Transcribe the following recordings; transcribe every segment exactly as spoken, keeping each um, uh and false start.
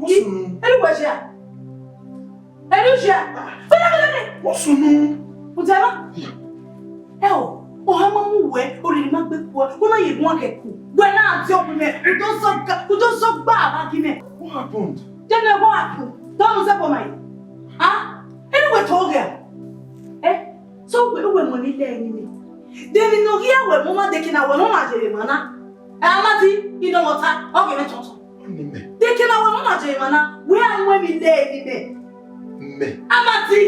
What's wrong? Ẹnu wẹ ṣe a? Ẹnu ṣe a? Fẹlẹ, fẹlẹ, fẹlẹ. What's wrong? Ǹjẹ́ bá? Ẹ o, ọha ma mu wẹ, oriri ma gbe kua, wẹ na ye gun akẹ ku. Wẹ na di ọgbe mẹ, u do zọ ga, u do zọ gba ava gi mẹ. What happened? Jẹ mẹ, what happened? Don't say for my. Ah? Ẹnu wẹ tọ gẹ. Eh? So wẹ, wẹ mu ni lẹ ni mẹ. De ni no ghi wẹ mu ma de kina wẹ mu ma jere ma na. Ẹ, a ma di, I nọ mwẹ ọta, ọ ghe mwẹ tọntọn. Ọni mẹ. De kina wẹ mu ma jere ma na, wẹ a mu emwi lẹ ni mẹ. Mẹ. A ma di,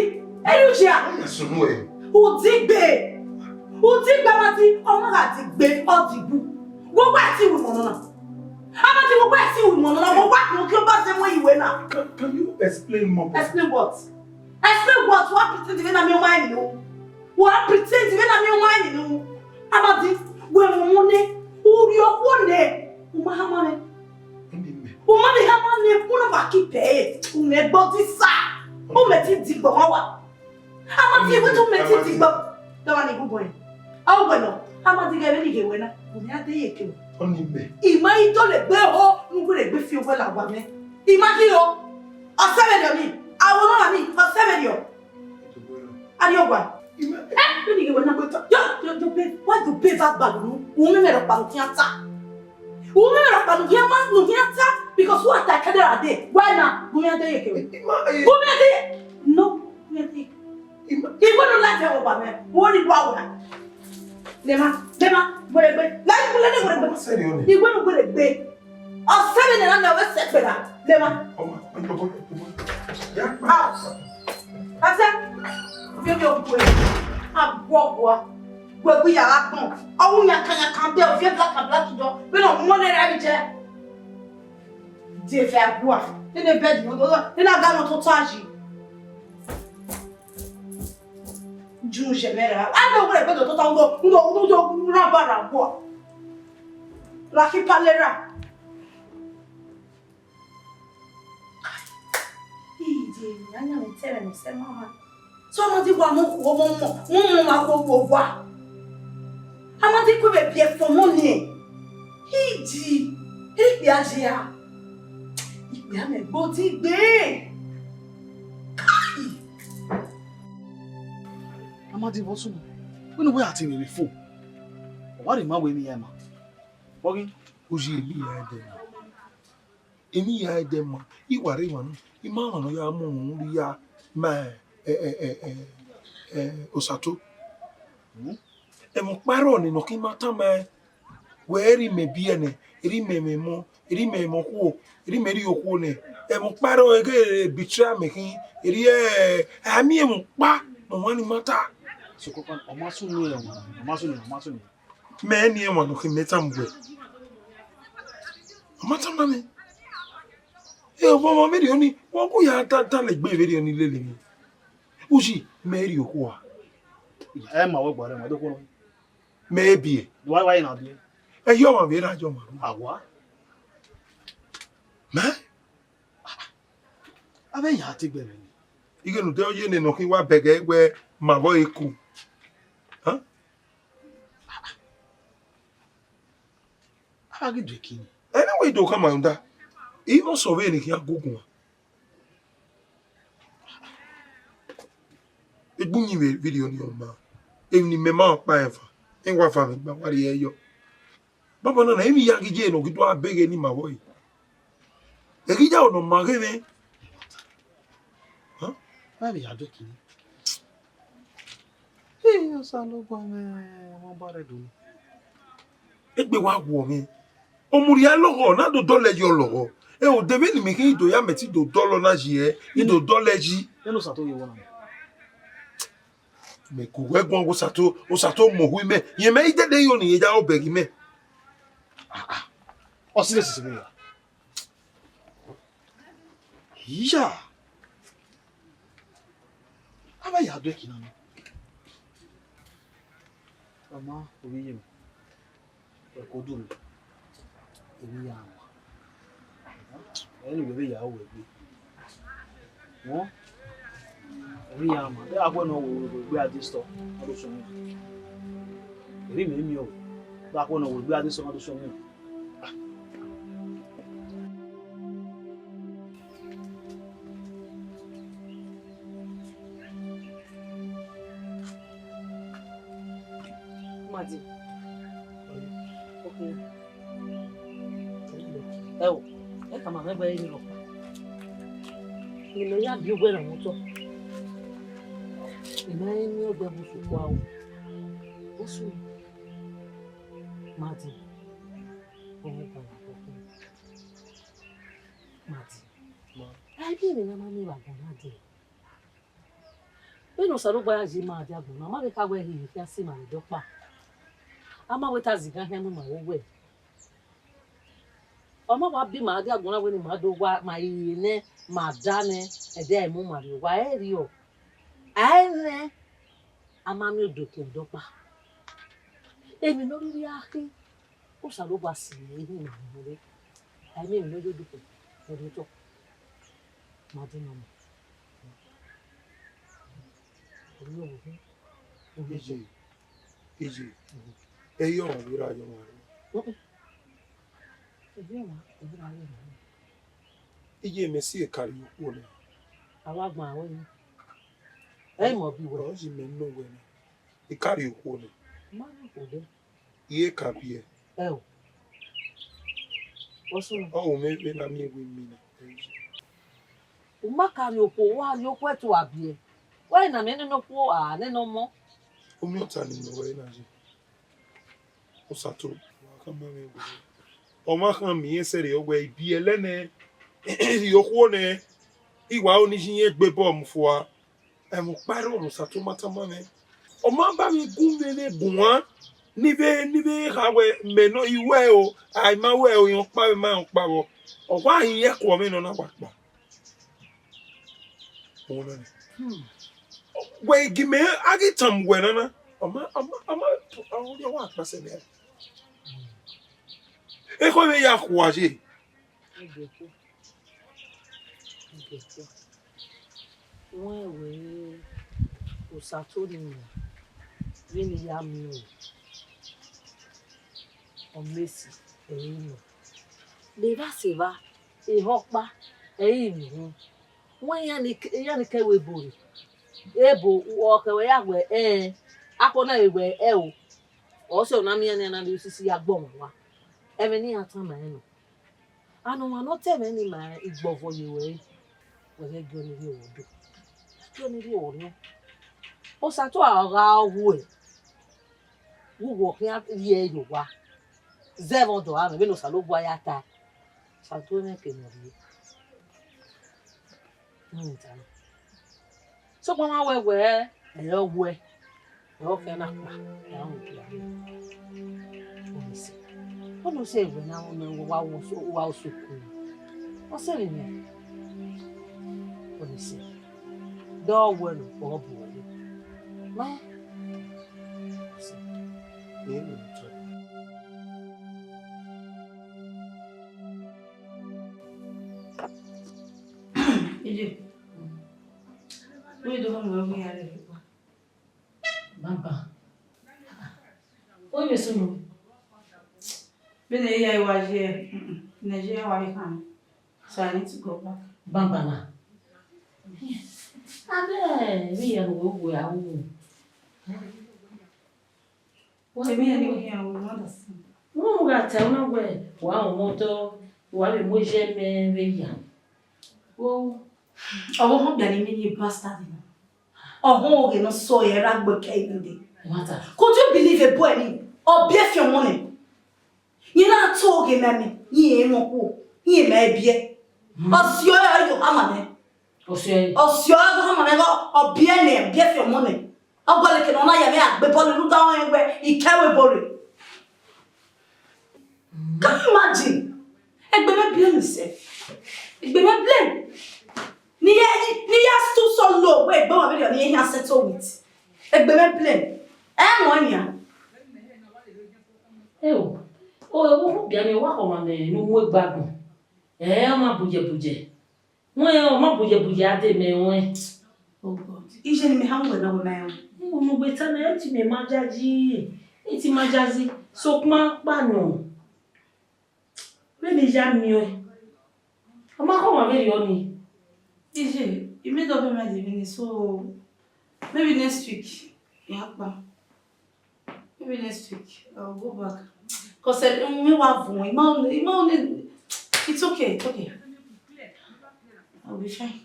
ẹnu ṣe a? Ọni sunu ẹ. Udigbe. Udigbe a ma di, ọ ma gha digbe, ọ digbu. Wẹ wa ti ru mọ nọ na. A ma di, wẹ wa ti ru mọ nọ na, wẹ wa kẹ okhian ba zẹ mu iwe na. Can, can you explain more? Explain what? Explain what? Wa pretend vbene a miẹn ọmwa ẹre nọ. Wa pretend vbene a miẹn ọmwa ẹre nọ. A ma di, wẹ mu mu nẹ, u rhie okhuo nẹ, u ma hama mwẹ. Ọni mẹ. U ma vbe hama mwẹ, u na wa ki pẹ ẹre, u mwẹ gbe odisa, u mwẹ ti di gbọmọ wa. A ma di, wẹ te u mwẹ ti di gbọ. Dọmwa ni gu bọe. A wẹ nọ, a ma di ghẹ vbene I ghe wẹ na, u mwẹ a de ye ke. Ọni mẹ. I ma i dọlegbe ho, ne u wẹ gbe fi owẹ la wa mwẹ. I ma ghi ho. Ọ sẹ vberriọ ni, a wẹ nọ ra ni, ọ sẹ vberriọ. Ariọgua. Ẹ, vbene I ghe wẹ na. Yo, yo, yo, babe, why you babe va gba unu? U mwẹ mwẹ rhọkpa ne u khian ta. U mwẹ mwẹ rhọkpa ne u khian ma, ne u khian ta, because u a ta ẹkẹdẹ ra dee. Why na? Gu mwẹ a de ye ke wẹ. Ima, eh. Gu mwẹ a de ye. No, gu mwẹ a de ye. Ima. I wẹ ne u la tẹ vbe ọgba mwẹ. Wẹ ni wa wẹ. Dema, dema, gbe gbe. La ikun lele gbe gbe. Serious ni? I wẹ ne u gbe gbe. Ọ sẹ vbene na mẹ wẹ sẹ kpẹra, lema. Ọmọ, ọmọ, ọmọ, ọmọ. Ya. Ah. Ase, ovie ovie ogue. Aguọgua. Guegu ya gha gbọn. Ọ wu yankan yankan de ovie black and black jọ. Vbene ọ muẹn ne ra vbe jẹ. Die vbe agua. Nene bed no do. Nene aga no tota yi. Ju je mẹ ra. A do wẹ gbe do tota ndo, ndo, ndo, ndo, ra ba ra agua. Ra ki palera. Ije, ni a yan mwẹ tẹrẹ ne ọsẹ mama. So, a ma di wa mu okhuo ọmọ, mu mu ma khuo khuo owa. A ma di ku vbe biẹ fo ọmọ ni. Ije, ikpia jia. Ikpia mẹ gbe oti gbe. Kai! A ma di vbọ sunu. Wẹ ne uwẹ a te mwẹ vbe fo. Ọ wa rhe ma wẹ emwi ya ma. Vbọ ghi? Uyi emwi ya ẹdẹ ma. Emwi ya ẹdẹ ma. I wa rre emwa nọ, I ma mwa ne ọ ya mu uhunmwu rhie ma, ẹ, ẹ, ẹ, ẹ, ẹ, Osato. Ẹmwẹ ọkpa rrọọ nẹ ne ọ ke ma tama ẹn. Wẹ, erha imẹ biẹ nẹ, erha imẹ mwẹ emọ, erha imẹ mwẹ okhuo, erha imẹ rhie okhuo nẹ. Ẹmwẹ ọkpa rrọọ, e ghe betray mẹ khin, erha, ẹ, a miẹn ẹmwẹ ọkpa ne ọmwa ni ma ta. Sokpan, ọ ma sunu ẹmwẹ, ọ ma sunu, ọ ma sunu. Mẹ ni ẹmwẹ nọ khin mẹ tama uwẹ. Ọ ma tama mwẹ. E, ọmọ, ọmọ vberriọ ni, wa gu ya ta, ta lẹ egbe vberriọ ni lele mwẹ. Uyi, mẹ rhie okhuo a. Ẹ ma wẹ gba rẹ ma do khuo. Mẹ biẹ. Wa, wa na biẹ. Ẹ yọ ọmwa vbe ra yọ ọmwa ru. Awa. Mẹ? A vbe ya te gbe mwẹ ni. Ighẹ ne u de ọ ye nene ọ khin wa bẹghe wẹ ma vbọ eku. Hàn? A ghi due kini. Ẹna wẹ I do khama rhunmwuda, I mwẹ ọsẹ vbe ne I khian gu guan. Egbe uyinmwẹ vberriọ ni ọ ma, emwi ne imẹ ma kpa ẹn eva, I wa fa mwẹ gba, wa rhie ẹre yọ. Banbanna na, emwi ya ghi ye ne ọ ghi do a beghe ni ma vbọ ẹre. Ẹ ghi ya ọnọ ma ghe mwẹ. Hàn? Wa vbe ya dọ kini. Ee, Osanobua mwẹ, ọmọ ọba rẹ do. Egbe wa guọ mwẹ. Ọmurria lọghọ, na do dọlọ yi ọ lọghọ. Ẹ, odẹ vbene imẹ khin do ya mẹ te do dọlọ na yi ẹ, I do dọlọ yi. Nene Osato ye wọ na. Mẹ ku wẹ guan Osato, Osato mu ohu imẹ. Yẹn mẹ i dede yo ni, yẹn ya obẹ ghi mẹ. Ah, ah. Ọ sẹ vbe sisi vbe ya. Iya. A vbe ya do ẹki na nọ. Ọ ma, ovbi iye mwẹ. Wẹ ko duro. Ovbi iye mwẹ. Ẹ ni wẹ vbe ya wẹ gbe. Wọ? Ovbi iye mwẹ. Ẹ a wẹ ne ọ wẹ gbe a di sọ, ọ do sọ mwẹ. Erha imẹ miẹn o. Ẹ a wẹ ne ọ wẹ gbe a di sọ, ọ do sọ mwẹ. Ah. Madi. Okay. Ẹ o, ẹ ka ma mwẹ wẹ ẹ i rrọọ. Ne imẹ ya biẹ uwẹ rran otọ. Imẹ i miẹn ọgbẹn vbe osu kua o. Osu. Madi. Ọmọ ọkpa na kọkọ. Madi. Ma. Ẹ i biẹ ne a ma miẹn vbe agbọn na dee. Vbene Osanobua ya yi ima rrie agbọn na, ọ ma vbe kha wẹ ẹre I khian si ima rrie ẹdẹ ọkpa. A ma wẹ te a zigan khian mu ima vbe owẹ. Ọ ma wa biẹ ima rrie agbọn na wẹ ne ima do wa, ma rhie nẹ, ma da nẹ, ẹdẹ a i mu ima rrie owa, ẹ i rriọ. A i rẹn, a ma miẹn odoke ẹdẹ ọkpa. Emwi ne ọ rhirhi gha khin, Osanobua si ẹre hin ima vbe owẹ. A i miẹn emwi ne ọ ye odoke, ọ rre otọ. Madi nọ mọ. Iye, iye, ẹ i re ọmwa vbe ra ye ọmwa rre. Iye, mẹ si ekari okhuo nẹ. A wa gban aro yi. Ẹ i mọ bi wẹ. Ọ yi mẹ nọ wẹ nẹ. Ekari okhuo nẹ. Ma rẹn okhuo dẹ. I re ka biẹ. Ẹ o. Ọsunu. Ọ ru mwẹ vbene a miẹn wẹ I miẹn na. U ma ka rhie okhuo, wa rhie okhuo ẹto a biẹ. Wẹ na miẹn nene okhuo a nene ọmọ. Umiọnmwata ne imẹ ruẹ na ye. Osato, wa khama mwẹ wẹẹ, ọmwa khama irẹn sẹrriọ wẹẹ ibiẹlẹ nẹ, rhie okhuo nẹ, I wa ru ne I ye irẹn gbe bọọ mu fua. Ẹmwẹ ọkpa i rrọọ ne Osato ma tama mwẹ. Ọ ma ba mwẹ gu mwẹ vbe guan, ne I vbe, ne I vbe kha wẹẹ mẹ nọ, I wẹ o, a i ma wẹ o, irẹn ọkpa vbe ma irẹn ọkpa vbọ. Ọ wa hin irẹn kuọ mwẹ ne ọ na wa kpa. Wẹ gi mẹ a ghi tama uwẹ nana, ọ ma, ọ ma, ọ ma, ọ wa kpa sẹ nẹ. Ekhọe mwẹ ya khua ye. Ẹgbẹkua. Ẹgbẹkua. Wẹ wẹ Osato ni mẹ, vbene I ya miẹn ọre, ọ mẹ esi ẹre nọ. Vbe evba sẹ evba, ehọ ọkpa ẹre I miẹn uhunmwu. Wẹ iran ni ke, iran ni ke ẹvbo ebo rre. Ebo ọkhẹ wẹ ya wẹ ẹẹn, akhọ na vbe wẹ ẹ o. Ọ sẹ ọna miẹn iran na rhie usisi ya gbe ọmwa owa. Ẹmwẹ ne iran tama ẹn nọ. Ana ọmwa ne ọ ta ẹmwẹ nii ma igbọvọ ye ruẹ re, wẹ ghẹ gie ọnii rhie ruẹ do. Gie ọnii rhie ruẹ nọ. Osato a gha ọ wuẹ, vbe uwẹ ọ khian rhie ẹre ye owa, zẹ ẹmwẹ ọdọ ra mwẹ vbene Osanobua ya tae. Osato mwẹ ke ne ọ rhie. Sokpan ma wẹ wẹ ẹre ọ wuẹ, ẹre ọ khian na kpa, ẹre ọ mudia rre. Ọnii sẹ, ọnii sẹ wẹ na, ọnii wẹ wa wọ, wa wọ sokun. Ọ sẹ vbe mwẹ. Ọnii sẹ, dọ wẹ ne ọ bu ẹre. Ma, ọ sẹ, ne ẹ mu otọ. Iye. Wẹ do họn wẹ wẹ ya rre kpa. Baba. Wẹ vbe sunu. Vbene I ya wa ye, mm, mm, ne I ye wa vbe khan. So I need to go back. Baba na. Abẹ, vbe ya ru wẹ a wu. Tell me anything you want to say. Wọ́n mú gha ta ẹ̀wọ̀n náà wẹ̀, wà á hùn mọ́tọ́, wà á lè mú iṣẹ́ mẹ́ vẹ yà. Wo, ọwọ́ hàn gbẹ̀rẹ̀ mi ní bastard nọ. Ọ̀hún ògè náà sọ ẹ̀ rà gbọ́ kẹ́ inú dé. Mata. Could you believe a boy ni? Ọbí ẹ fi ọmọ nẹ. Yẹn náà tó ògè mẹ́ mi, yẹn ẹ̀ wọ́n kú, yẹn mẹ́ ẹ bí ẹ. Ọ̀sì ọ̀yọ́ yóò hàmà mẹ́. Ọ̀sì ọ̀yọ́. Ọ̀sì ọ̀yọ́ tó hàmà mẹ́ lọ, ọbí ẹ nẹ, ọbí ẹ fi ọmọ nẹ. Ọgbọlẹ kẹ nọ na ya mẹ agbe bọọlu lu da ọnrẹn wẹ ikẹwe bọọlu. Can you imagine? Egbe mẹ blame myself. Egbe mẹ blame. Ni ya, ni ya stu so low wẹ egbe wọn vbe ni ya settle with. Egbe mẹ blame. Ẹ wọn nia. Ẹ o, o, o, bia ni wa kọ ma mẹ nu mu egbe agbọn. Ẹ, ọ ma bujẹ bujẹ. Wẹn, ọ ma bujẹ bujẹ a de mẹ wẹn. Oh God. Iye ne mẹ ha wẹ na wẹ ma ẹn. Unu gbe ta na, ẹ ti mẹ ma jaji. Ẹ ti ma jaji. Sokpan kpa nọ. Vbene I ya miẹn ọẹn. Ọ ma khọ ọmwa vberriọ nii. Iye, I made up my mind vbene, so maybe next week, I ya kpa. Maybe next week I'll go back. Cause I, mi wa vun, ima, ima, it's okay, it's okay. I'll be fine.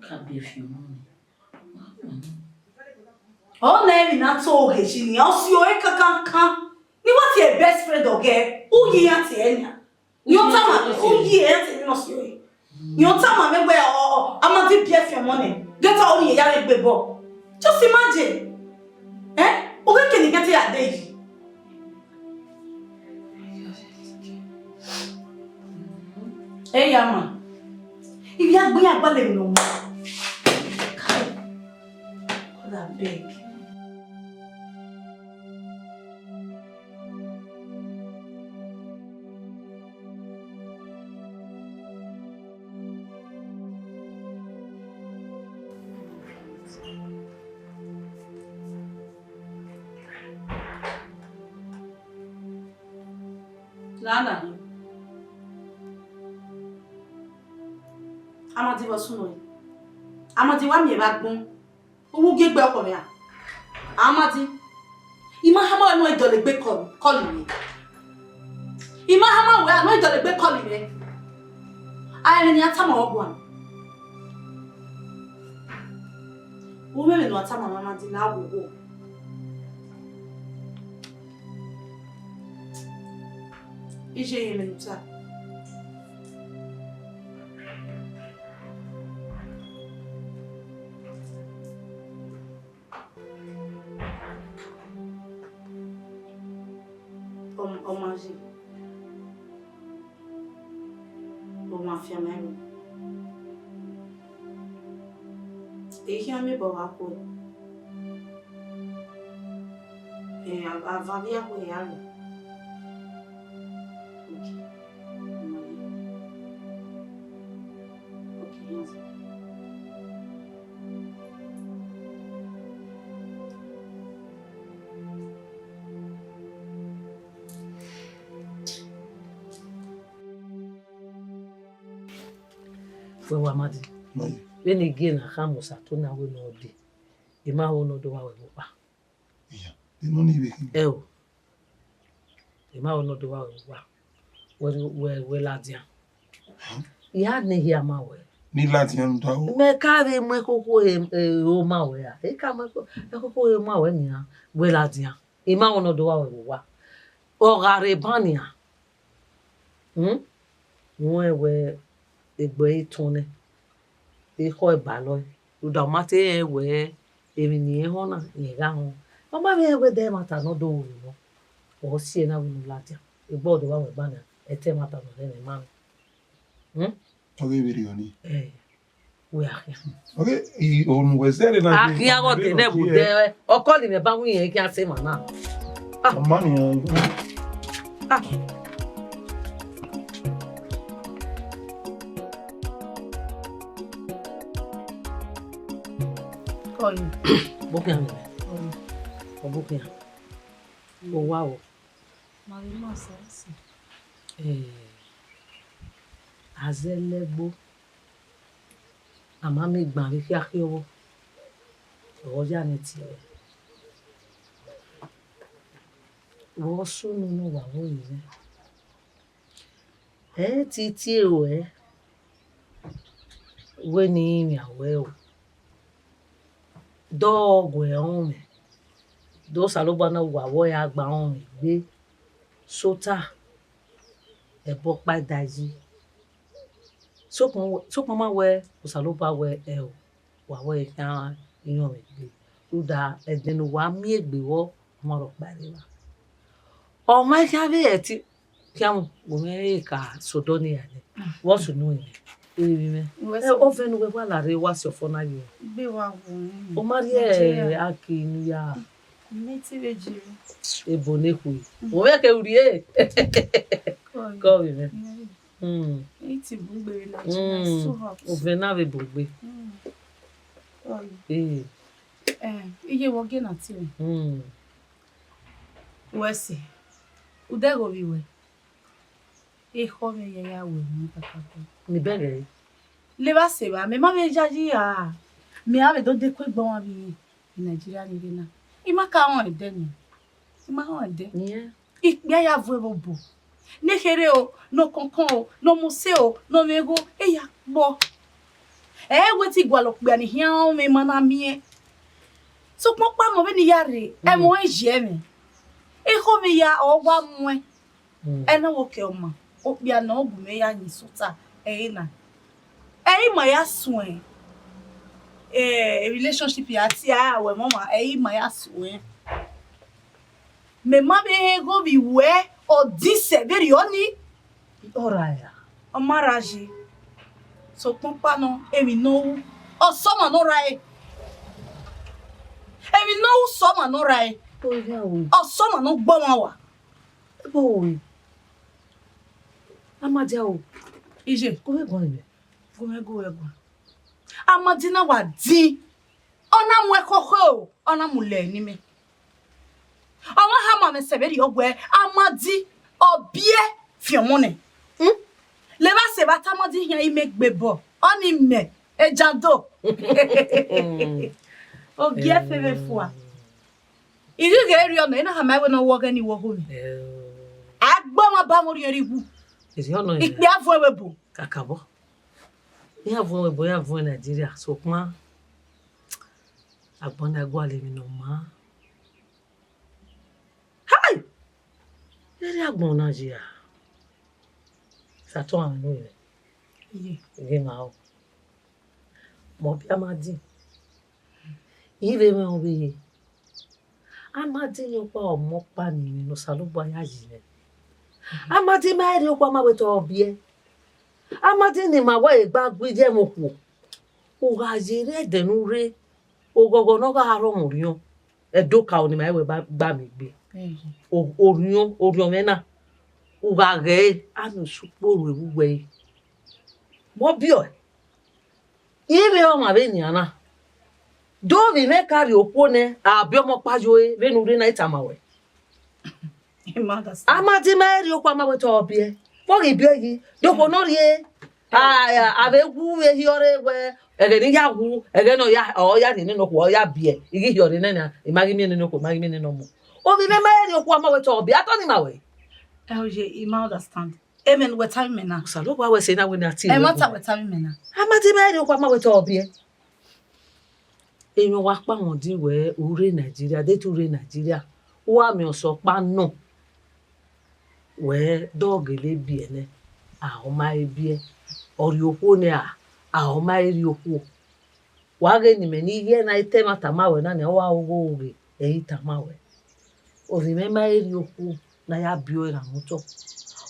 Ka be a few money. Ọ na emwi na to ghe shi ni, ọ si ore kankankan. Ni wa tie best friend ọghe, u yi iran tie nia. Ni ọ tama, u yi iran tie ni nọ si ore. Ni ọ tama mẹ wẹ ọ, ọ, Amadi biẹ fi ọmọ nẹ. Get out ni ya re gbe bọ. Just imagine. Eh? U ghe kene get ya de yi. Ẹ ya ma. Ivbi agbọn ya gbalẹ nọ. Kai. God, I beg. Nana. Amadi vbe ọ sunu ẹre. Amadi wa miẹn vbe agbọn. Uwu gie gbe ọkọ mwẹ a. Amadi. I ma hama wẹ ne u dọlegbe call, call mwẹ. I ma hama wẹ a ne u dọlegbe call mwẹ. A ẹmwẹ ne a tama ọ guan. U mwẹ vbene a tama mwẹ Amadi na wo wo. Iye ye mwẹ ne u ta. Ọ, ọ ma ye. Ọ ma fian ma ẹmwẹ. Ehian mẹ bọ wa kue. Eh, a, a va via kue ya re. Okay. Ọ ma ye. Okay, yes. Wẹ wa Amadi. Vbene I gie na khama Osato na wẹ ne ọ dee, I ma ho ne ọ do wa wẹ vbe owa. Iya, eno ni vbe khin. Ẹ o. I ma ho ne ọ do wa vbe owa. Wẹ, wẹ, wẹ ladian. Hẹn? I gha ne ehia ma wẹ. Ni ladian da o. Mẹ ka vbe mu ẹkhokho e, e, ro ma wẹ ra. I ka mu ẹkho-, ẹkhokho ro ma wẹ nian. Wẹ ladian. I ma ho ne ọ do wa vbe owa. Ọ gha rre ban nian. Hmm? Wẹ wẹ egbe ẹre tọn nẹ, ekhọe ba lọe, rhunmwuda ọ ma te rẹn wẹ emwi ne irẹn họn na, rẹn gha họn. Ọ ma vbe rẹn wẹ ẹdẹ ẹmwata ne ọ do ru nọ, ọ si ẹe na wẹ ne u ladian, egbe ọ do vba wẹ ban nian, ẹdẹ ẹmwata ne ọ rre mwẹ ma nọ. Hmm? Ọ ghe vberriọ nii. Eh. Wẹ a khian. Okay, i onu wẹ zẹre na. A khian ghe ọdẹ nẹ vbe odẹ, ọkọ ni mẹ ba wu yẹn khian sẹ emwa na. Ah. Ọ ma nian. Ah. Kọlu. Bọkhian mẹ. Kọlu. Ọbọkhian. Owa o. Ma vbe ma sẹ sẹ. Eh. Azẹlẹgbo. A ma miẹn igban vbe khiakhiẹ ọvọ, ọ ya mwẹ tie ruẹ. Vbe ọ sunu ne uwa vbe ore mwẹ, ẹ i tie ruẹ wẹ ne I rinmwian ruẹ o. Dọghe ọnrẹn, do Osanobua ne uwa vbe ore a gba rẹn ọnrẹn egbe, sota ẹbọ ọkpa da yi. Sokpan, sokpan ma wẹ Osanobua wẹ ẹo, wa wẹ khian iyọnmwẹ egbe, rhunmwuda ẹdẹ ne uwa miẹn egbe vbọ, ọmwa rhọkpa rre evba. Ọmwa khian vbe ẹtin, khian mu, wẹ mwẹ re ka sẹ odọ nii ya nẹ, vbọ sunu rẹn, erivbi mwẹ. Wẹ sẹ. Ọvẹn ne uwẹ wa la rre, wa si ọfọ na ye. Gbe wa wu. Ọ ma rhie Nigeria. Aki ne u ya. Mẹ ti vbe jiri. Ebo ne khui. Mm. Wẹ ke u rrie. Kọlu. Kọlu vbe mwẹ. Mm. Mm. It is bugbe vbe Nigeria. Mm. It's too hot. Ọvẹn na vbe bugbe. Mm. Kọlu. Eh. Eh, iye vbe ọ gie na tie mwẹ. Mm. Wẹ sẹ, u dẹghe ovbi wẹ, ekhọe mwẹ ya ya wẹ emwi kakabọ. Ni bẹghe. Levba sẹ evba, mẹ ma vbe yayi ra, mẹ a vbe do de ku egbe ọmwa vbe Nigeria ni rre na. I ma ka rẹn ẹdẹ ni. Ma họn ẹdẹ. Ikpia ya vuẹ vbe obo. Ne kherhe o, ne ọkọnkọn o, ne ọmọse o, ne ọmwegho, e ya kpọ. Ẹ i wẹ te I gualọ okpia ni khian rẹn ọmwa ne ima na miẹn. Sokpan ọkpa mẹ vbene I ya rre, ẹmwẹ ọnrẹn ye mwẹ. Ekhọe mwẹ ya ọ wa muẹn. Ẹna wo ke ọma, okpia ne ọ gu mwẹ ya yin sẹ ota, ẹ i re na. Ẹ i re ima ya suẹn. Eh, relationship ya tie a wẹ mọ ọmwa, ẹ i re ima ya suẹn. Mẹ ma vbe hẹn igho vbe wẹ, ọ di sẹ vberriọ ni. Ọ ra ya. Ọ ma ra ye. Sokpan ọkpa nọ, emwi ne ọ ru, ọ sẹ ọmwa ne ọ rae. Emwi ne ọ ru sẹ ọmwa ne ọ rae. Ọ sẹ ọmwa ne ọ gbe ọmwa wa. Ebo we. Amadi o. Iye. Gu mwẹ guan ebe. Gu mwẹ gu wẹ guan. Amadi na wa din. Ọ na mu ẹkhokho o, ọ na mu lẹ ne imẹ. Ọ ma khama mwẹ sẹ vberriọ wẹ, Amadi, ọ biẹ fian ọmọ nẹ. Hmm? Levba sẹ vbe a ta Amadi khian imẹ gbe bọ, ọni mẹ, Ejando. Ogie ẹfe vbe fua. I ghi ghe rriọ nọ, I na khama ẹre wẹ ne ọ wọ ọghẹ ne I wọ ọghe mwẹ. A gbe ọmwa ba mwẹ orhiọn rre iwu. Erriọ nọ ya. Ikpia vuẹn vbe ebo. Kakabọ. Iran vuẹn vbe ebo, iran vuẹn Nigeria, sokpan agbọn na gualọ emwi ne ọ maa. Hai! Erriọ agbọn na ye a. Satan ọmwa ne ọ rre. Iye. Ghe ma o. Mẹ ọ biẹ Amadi. I vbe mwẹ ọvbehe. Amadi ni ọkpa ọmọ ọkpa ni mwẹ ne Osanobua ya yi mwẹ. Amadi ma rhie okhuo, a ma wẹ te ọ biẹ. Amadi ne ima wẹ egbe a gu iye mwẹ okhuo. U gha ye rre ẹdẹ ne u rre, oghọghọ ne ọ gha rrọọ mwẹ orhiọn. Ẹdokaro ne ima wẹ gba, gba mwẹ egbe. O-, orhiọn, orhiọn mwẹ na. U gha ghẹ ẹre, a miẹn osa ukpo ru evbu uwẹ ẹre. Vbe ọ biẹ ọe? I vbe ọmwa vbe nian na. Do vbe mwẹ ka rhie okhuo nẹ, a biẹ ọmọ ọkpa yo ẹre, vbene u rre na, I tama ruẹ. Amadi ma rhie okhuo, a ma wẹ te ọ biẹ. Vbe ọ ghi biẹ yi, do okhuo ne ọ rhie. A, a, a vbe wu vbe hiọ rre wẹ, ẹghẹ ne I ya wu, ẹghẹ ne ọ ya, ọ ya rhie nene okhuo, ọ ya biẹ. I ghi hiọ rre nene, I ma ghi miẹn nene okhuo, I ma ghi miẹn nene ọmọ. Ovbi mwẹ ma rhie okhuo, a ma wẹ te ọ biẹ, a tọ ni ma wẹ. Ẹ, oye, I ma understand. Amen, wẹ tama imẹ na. Osanobua wẹ sẹ na wẹ ne a tie. Ẹmwata wẹ tama imẹ na. Amadi ma rhie okhuo, a ma wẹ te ọ biẹ. Emwi wa kpa wọn di wẹ u rre Nigeria, de te u rre Nigeria, u wa miẹn ọsẹ ọkpa nọ. Wẹ dọ gele biẹ nẹ, a ọ ma he biẹ. Ọ rhie okhuo nẹ, a, a ọ ma he rhie okhuo. Wa ghe ne imẹ ne I ye na, I ta ẹmwata ma wẹ na, ne ọ wa ogho ghe, ẹ i tama wẹ. Ovbi mwẹ ma he rhie okhuo ne a ya biẹ ọe gha mu otọ.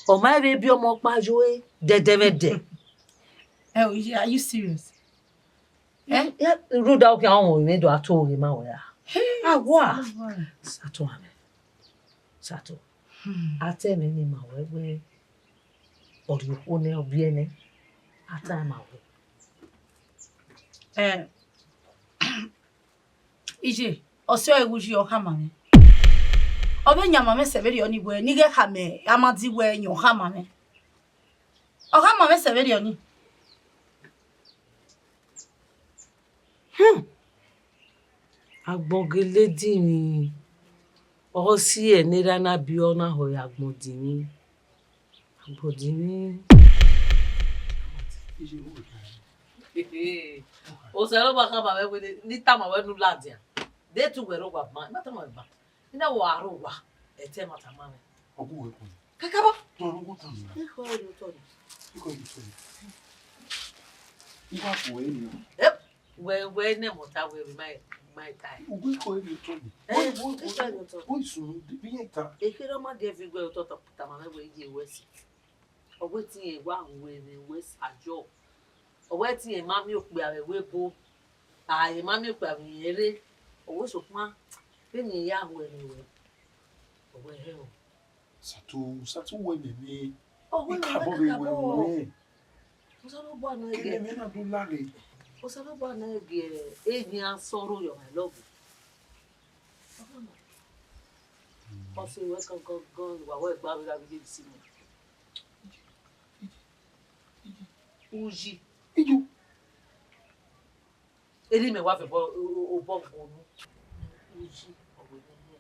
Ọ ma vbe biẹ ọmọ ọkpa yo ẹre dẹdẹmwẹdẹ. Eh, are you serious? Eh? Rhunmwuda okhian ọmọ mwẹ do a to ghe ma wẹ a. Hey, a wa. Satan amẹ. Satan. Hmm. A ta ẹmwẹ ne ima wẹ wẹ, ọ rhie okhuo nẹ, ọ biẹ nẹ. A ta ẹmwẹ wẹ. Eh, Iye, ọ sẹ ọre wu yi, ọ khama mwẹ. Ọ vbe yan ma mwẹ sẹ vberriọ ni wẹ, ne I ghẹ khama Amadi wẹ yan ọ khama mwẹ. Ọ khama mwẹ sẹ vberriọ ni. Hmm. Agbọn gele dinmwi, ọ si ẹre ne erha na biẹ ọna họ ya agbọn dinmwi. Agbọn dinmwi. Osanobua khama mwẹ wẹ ne I tama wẹ ne u ladian. De te uwẹ rre owa ban, I ma tama wẹ ban. I na wa rre owa, ẹtẹ ma tama mwẹ. Ọ gu wẹ kpọnọ. Kakabọ. Tọrọ uwu tama. Ikọ ri otọ ni. Ikọ ri otọ ni. I wa gu wẹ ni. Ẹ, wẹ, wẹ ne mọ ta wẹ ma, ma ta. Ugu ikọ ri otọ ni. Ẹ, ikọ ri otọ. Wẹ sunu bi yẹn ta. Ekherhe ọ ma gẹ vi wẹ otọ tama mwẹ wẹ ye wẹ si. Ọ wẹ te irẹn wa hu ẹre wẹ sa yọ. Ọ wẹ te irẹn ma miẹn okpia vbe ẹvbo ebo. A, irẹn ma miẹn okpia vbe irẹn rre. Ọ wẹ sokpan, vbene irẹn ya hu ẹre wẹ, ọ wẹ hẹ o. Satan, Satan wẹ mẹ mwẹ. Ọ wẹ mẹ mwẹ kakabọ. Osanobua nọ ẹgẹ. Kene mwẹ na do lare. Osanobua nọ ẹgẹ, eghian sọrọ yọ my love. Ọ sẹ wẹ gangan, wa wẹ gba vbe gha vbe ye si mẹ. Uyi. Ijo. Eri mẹ wa vẹ obọ, obọ gbonu. Uyi, ọ wẹ ne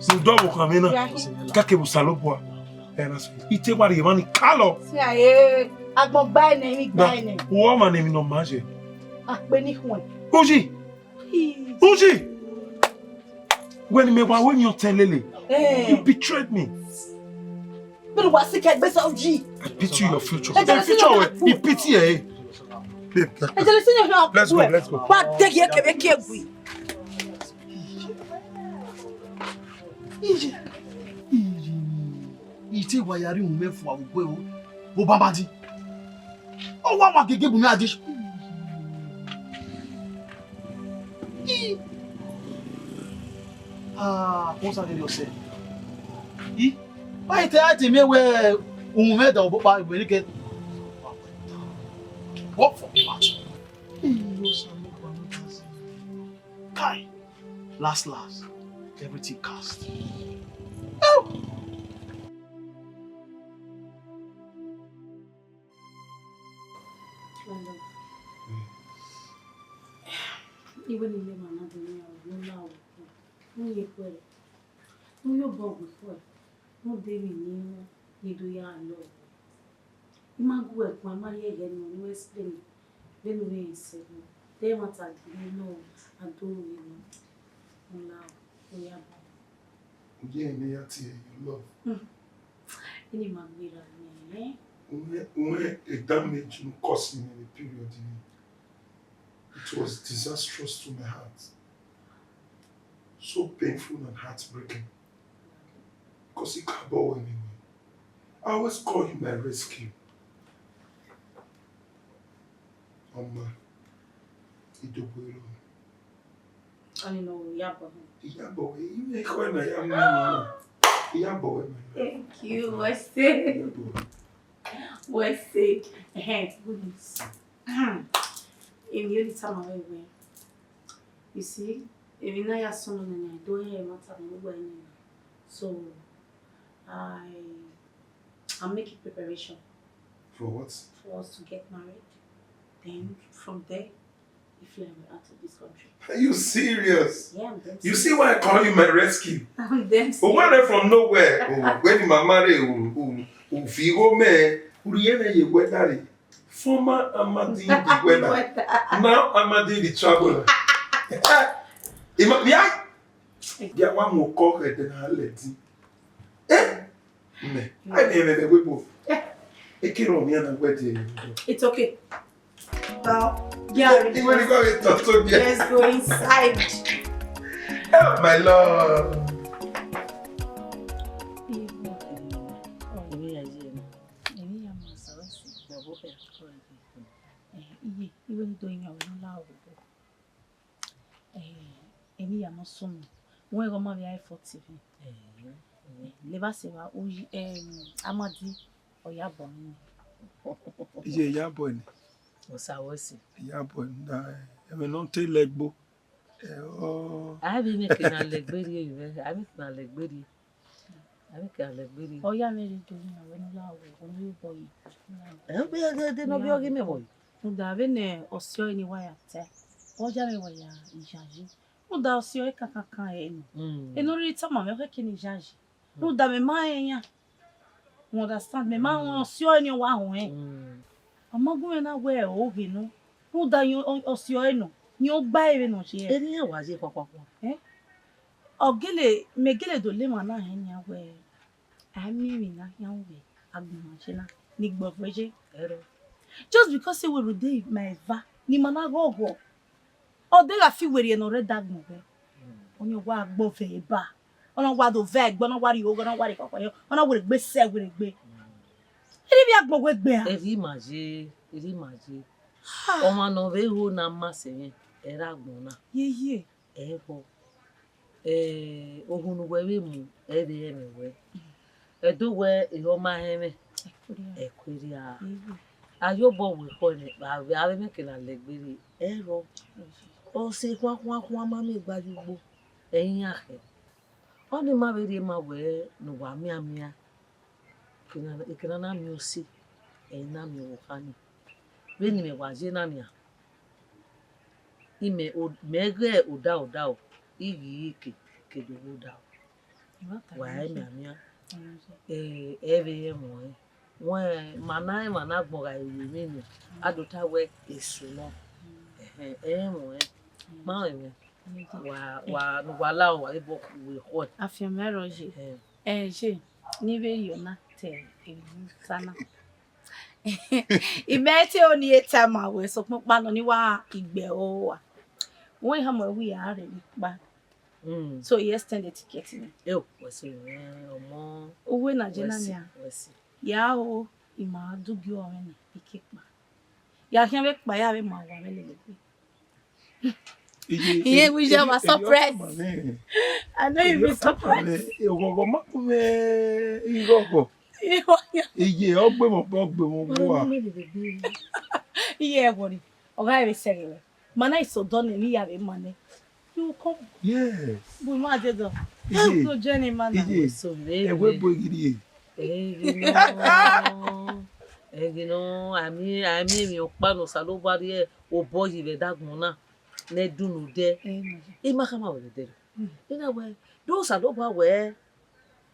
Rhunmwuda ọvbokhan mwẹ na, kake vbe Osanobua. Ẹ na sẹ, I te wa rhie emwa ni kalọ. Sẹ, eh, agbọn gba ẹnẹ, emwi gba ẹnẹ. Uwẹ ọmwa ne emwi ne ọ ma ye. Akpe ni khuẹn. Uyi! Uyi! Wẹ ne imẹ wa ru emwi ọtẹn lele. Eh. You betrayed me. Vbene uwa sikẹ egbe sẹ Uyi. I pity your future. Ẹ jẹ lẹ sẹ your future, eh. I pity ẹ. Babe, let's go. Ẹ jẹ lẹ sẹ your future. Let's go, let's go. Wa deghi ekevbe ekiegui. Iye, iye, I te wa ya rhie uhunmwu mwẹ fua vbe obọ ẹvbo, vbe obọ Amadi. Ọ wa wa gege bu mwẹ adi. I, ah, kọ sa rhie ọsẹ. I, wa i te a te miẹn wẹ uhunmwu mwẹ da obọ ọkpa vbe nike. Work for what? Kai. Last, last, everything cast. Oh! My love. Even if you are not doing well, you know, you know, you know, you know, you know, you know, you know, you do ya love. I ma gu ẹre kpa, I ma rhie ẹghẹ ne u explain vbene u rẹn sẹ, de ẹmwata gele nọ, a do ru vbe nọ. Ọla, ọ ya bọ. U ye ne ya tie your love. Hmm. Ini ma gbera nẹ. Uwẹ, uwẹ, a damage ne u cause me vbe period ni. It was disastrous to my heart. So painful and heartbreaking. Because I can't bother anyway. I always call you my rescue. Ọma, I do well. Ọni nọ, Iyabọ. Iyabọ, I make sure na ya mu na. Iyabọ, my love. Thank you, Wese. Iyabọ. Wese. Ehem, good news. Èmi ò ní tama wẹ wẹ. You see, èmi na ya sunu nene, I do hear matter no wẹ nene. So, I, I'm making preparation. For what? For us to get married. Then, from there, he fly me out of this country. Are you serious? Yeah, I'm dead serious. You see why I call you my rescue? I'm dead serious. But where from nowhere? Oh, when my mama re, oh, oh, oh, Figo me, Uriye me ye weather re. Former Amadi the weather. Now Amadi the traveler. Ima, yeah. Dia wa mo ko he de na leti. Eh? Mẹ, a i miẹn mwẹ vbe ẹvbo ebo. Ekere ọmwa na wẹ de. It's okay. Bow. Yeah, I will. Even if I will talk to you. Let's go inside. Oh, my love. Iye, iye, iye ni do yan wẹ ne u la obo. Eh, emwi ya ma sunu. Wẹ ghe ọ ma vbe a effort vbe. Eh, eh. Levba sẹ evba, uyi, em, Amadi, ọ ya bọ nẹ. Iye, ya bọ nẹ. Osa wẹ sẹ. Ya bọ nẹ, da, ẹmwẹ ne ọ te lẹgbo. Eh, ọ. A vbe mẹ ke na lẹgbe rrie vbe, a vbe ke na lẹgbe rrie. A vbe ke na lẹgbe rrie. Ọ ya mwẹ rre do na, wẹ ne u la wẹ, ọ ne u bọ yi. Ẹ, ọ bẹ de, de, de, nọ bi ọghe mẹ bọ yi. Rhunmwuda vbene ọsiọre ni wa ya tae, ọ ya mwẹ wa ya iyayi. Rhunmwuda ọsiọre kankankan ẹre nọ. Mm. Ene ọ rhirhi tama mwẹ, ọ khẹke ne iyayi. Rhunmwuda mẹ ma rẹn iran. You understand? Mẹ ma rẹn ọsiọre ni wa họn ẹn. Mm. Ọ ma gu mwẹ na wẹ oghe nọ. Rhunmwuda ọsiọre nọ, rẹn ọ gba ẹre vbene ọ ye. Erriọ iran wa ye khuakhua. Eh? Ọ gele, mẹ gele do le emwa na họn nian wẹ, a miẹn emwi ne a khian ru vbe agbọn na ye na, ni gbọvọ ye. Ẹrọ. Just because say wẹ rhunmwuda ima eva, ne ima na ghọghọ. Ọ deghẹ a fi werriẹ ne ọ rre ẹdẹ agbọn wẹ. Ọni ọ wa gbọvọ ẹre ba. Ọ na wa do vẹ egbe, ọ na wa rrie ogho, ọ na wa rrie kọkọ, ọ na were egbe sẹ were egbe. Erriọ ivbi agbọn wẹ gbe a. Erriọ ima ye, erriọ ima ye. Ha. Ọmwa ne ọ vbe ho ne a ma sẹ mwẹ, ẹre agbọn na. Ye ye. Ẹvbo. Eh, ohun ne uwẹ vbe mu, ẹ vbe rẹn mwẹ wẹ. Ẹdẹ wẹ ehọ ma họn mwẹ, ẹ ku erriọ. A ye obọ wẹ ekhọe nẹ, avbe avbe mwẹ ke na lẹgbe rrie, ẹrọ. Ọse khuan khuan khuan ma miẹn gba ye ugbo, ẹ i yan khẹ. Ọni ma vbe rhie ma wẹ ne uwa mianmian. Ekena, ekena na miẹn ọse, ẹ i na miẹn ọvbokhan ni. Vbene imẹ wa ye na nian, imẹ o-, mẹ ghẹ odaro odaro, I ghi ke, ke do vbe odaro. Wa ẹ mianmian. Eh, ẹ vbe rẹn muẹn. Wẹ ma na emwa na gbọn gha ru emwi ni, a do ta wẹ eso nọ. Ẹhẹn, ẹ i muẹn. Ma rẹn mwẹ. Wa, wa, ne uwa la, wa vbe bọ wẹ ekhọe. Afianma rọ ye. Ẹhẹn. Ẹ ye, ne I vbe rhie ọna te emwi ne I ta na. I mẹ te oni e ta ma wẹ, sokpan ọkpa nọ ni wa igbe ro wa. Wẹ I hama wẹ I ya rre emwi kpa. Mm. So I extend the ticket nẹ. Eo, wẹ si mwẹ ọmọ. Uwẹ na je na nia. Wẹ si. Ya ho, I ma du gie ọmwẹ nẹ, I ke kpa. Ya khian vbe kpa, ya vbe ma wa mwẹ lele egbe. Iye, iye, iye, wa surprise. I know you be surprised. Oghọghọ ma ku mwẹ ighọghọ. Iye, ọ gbe mwẹ, ọ gbe mwẹ wa. Iye, ẹ worry. Ọ gha vbe sẹghe wẹ. Ma na iso dọ nẹ, ne I ya vbe ma nẹ. You will come. Yes. Bu ma dẹ dọ. Iye. No journey man. Iye. So, ẹwẹ bo gidi ye. Ẹghẹ nọ, ẹghẹ nọ, a miẹn, a miẹn emwi ọkpa ne Osanobua rhie obọ yi vbe ẹdagbọn na, ne ẹdun ne odẹ. Amen. I ma khama wẹ vbe ẹdẹrriọ. Mm. I na wẹ, do Osanobua wẹ,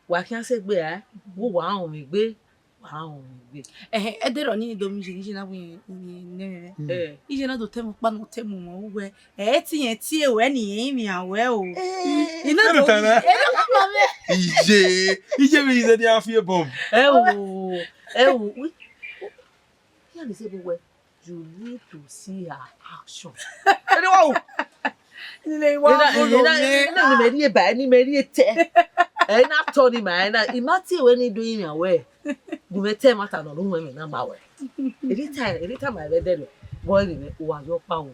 wa khian sẹ egbe ra, vbe uwa rọnmwẹ egbe, wa rọnmwẹ egbe. Ẹhẹn, ẹdẹrriọ ni do miẹn iye ne iye na wẹ ne mwẹ. Mm. Eh. Iye na do tẹ mwẹ ọkpa ne ọ tẹ mwẹ uwẹ. Ẹ ti yẹn tie ruẹ ne irẹn rinmwian ruẹ o. Eh. I na do ta na. Ẹ na ma mẹ. Iye, iye vbe iye ne a fi bọm. Ẹ o, ẹ o, wi. Ya ni se bu wẹ, you need to see her action. Ẹ ni wa o. Ni le wa ena, ena, ena ni mẹ rhie ba, ni mẹ rhie tẹ. Ẹ na tọ ni ma, ena, I ma tie ruẹ ne I do rinmwian ruẹ. Gu mwẹ tẹ ma ta nọ, ru mwẹ na ma ruẹ. Eri ta, eri ta ma vbe ẹdẹrriọ. Vbọ ẹ vbe mwẹ, uwa yọ ọkpa o.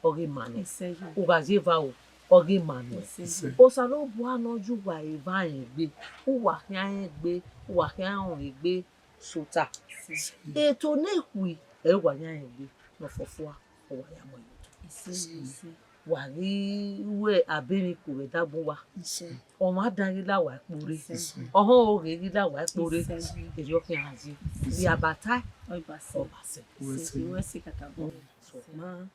Ọ ghi ma nẹ. Isẹ yo. U gha ye eva o, ọ ghi ma nẹ. Isẹ. Isẹ. Osanobua ne ọ ye uwa eva rẹn egbe, uwa khian rẹn egbe, uwa khian rẹn egbe sota. Isẹ. Eto ne khui, ẹ uwa ya rẹn egbe, ne ọ fọfua, uwa ya mu ẹre. Isẹ, isẹ. Wa ghi wẹ abe emwi ku vbe ẹdagbọn uwa. Isẹ. Ọmwa dan ghi la uwa ẹkpo rre. Isẹ. Ọhọn oghe ghi la uwa ẹkpo rre. Isẹ. Erriọ khian ye. Isẹ. Vbe abata. Ọ ba sẹ. Ọ ba sẹ. Isẹ, isẹ. Wẹ si kakabọ. Sokpan,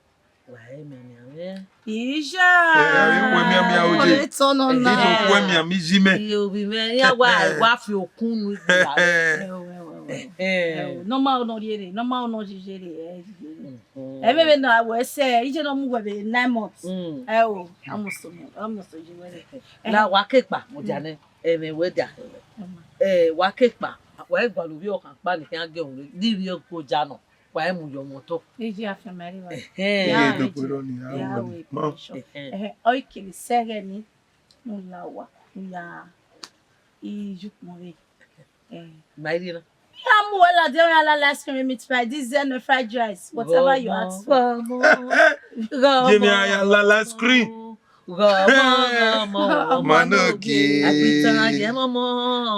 wa ẹ mianmian mwẹ. Ija. Ẹ, ẹ, wẹ mianmian oje. Ọre tọn nọ na. Ẹ, ẹ, wẹ mianmian iji mẹ. Iye ovbi mwẹ, iran wa, wa fi okun nu igbe ra. Ẹ, ẹ, ẹ, ẹ. Ẹ, ẹ. Ẹ, ọ, nọ ma nọ rhiere, nọ ma nọ rhiere, ẹ, rhiere. Mhm. Ẹ, vbe vbe na wẹ sẹ, iye nọ mu wẹ vbe nine months. Mm. Ẹ, ọ, almost, almost a year wẹ. Ẹ. Na wa ke kpa, mo dia nẹ, ẹ, mwẹ wẹ dia. Mm. Ẹ, wa ke kpa, wa i gualọ ovbi ọkhan kpa ne khian gie ọmwa, ne ivbi ẹko ja nọ. Wa i mu ye ọmọtọ. Iji afianma rre evba. Ẹhẹn. Ya iye vbe do kpe rọ ni, a ya wẹ ni. Vbe pressure. Ẹhẹn. Ẹhẹn, ọ i kere sẹ ẹghẹ ni, ne u la owa, ne u ya iye ukpọn vbe. Ẹhẹn. Ma i rhie na. Ya mu wẹ ladian, ya la ice cream, meat pie, dessert, fried rice, whatever you ask for. Ghọmọ, ghọmọ. Jimmy, I la ice cream. Ghọmọ, ghọmọ, ghọmọ. Ma no ge. Agbita ye mọmọ.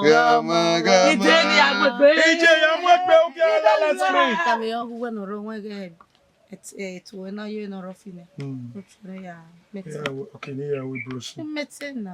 Ghọmọ, ghọmọ. Ije ni agbegbe. Ije ya mu egbe ugie la ice cream. Tavbe ọ hu wẹ ne ọ rọ wẹn ghẹ, et-, etu wẹ na ye ne ọ rọ fi nẹ. Hmm. Otu ne ya mẹtẹ. Ya, okay, ne ya we brush. Mẹtẹ na.